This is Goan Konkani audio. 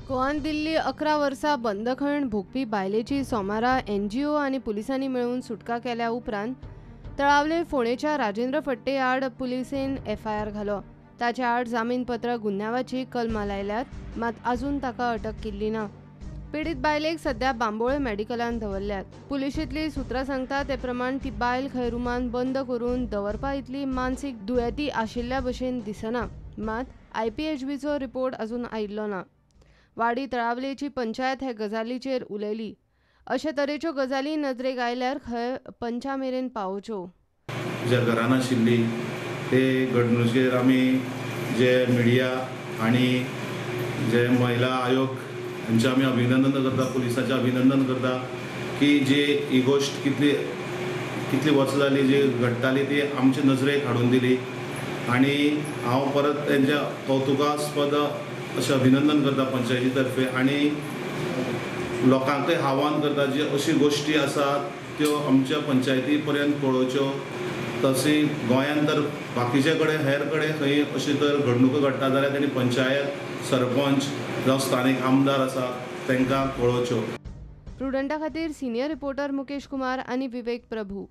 गोवान दिल्ली 11 वर्सां बंदखण भोगपी बायलेची सोमारा एनजीओ आनी पुलिसांनी मेळून सुटका केल्या उपरांत तळावले फोंडेच्या राजेंद्र फडते आड पुलिसेन एफआयआर घालो. ताच्या आड जामीनपत्र गुन्यांवाची कलमां लायल्यात, मात अजून ताका अटक केल्ली ना. पीडित बायलेक सध्या बांबोळे मेडिकलान दवरल्यात. पुलिशेंतली सूत्रां सांगता ते प्रमाण ती बायल खंय रुमान बंद करून दवरपा इतली मानसीक दुयेंती आशिल्ल्या भशेन दिसना, मात आयपीएचबीचो रिपोर्ट अजून आयिल्लो ना. वाडी तळावलेची पंचायत हे गजालीचेर उलयली. अशे तरेच्यो गजाली नजरेक आयल्यार खंय पंचा मेरेन पावोवच्यो. ज्या घरान आशिल्ली ते घडणुकेर आमी जे मिडिया आनी जे महिला आयोग हांचे आमी अभिनंदन करता, पुलिसाचें अभिनंदन करता की जी ही गोश्ट कितली कितली वर्सां जाली जी घडटाली ती आमचे नजरेक हाडून दिली आनी हांव परत तेंच्या कौतुकास्पद अशें अभिनंदन करता पंचायती तर्फे आनी लोकांकय आव्हान करता जी अशी गोश्टी आसात त्यो आमच्या पंचायती पर्यंत कळोवच्यो. तशी गोंयांत तर बाकीचे कडेन हेर कडेन खंय अशी तर घडणुको घडटा जाल्यार तेणी पंचायत, सरपंच जावं स्थानीक आमदार आसा तांकां कळोवच्यो. प्रुडंटा खातीर सिनियर रिपोर्टर मुकेश कुमार आनी विवेक प्रभू.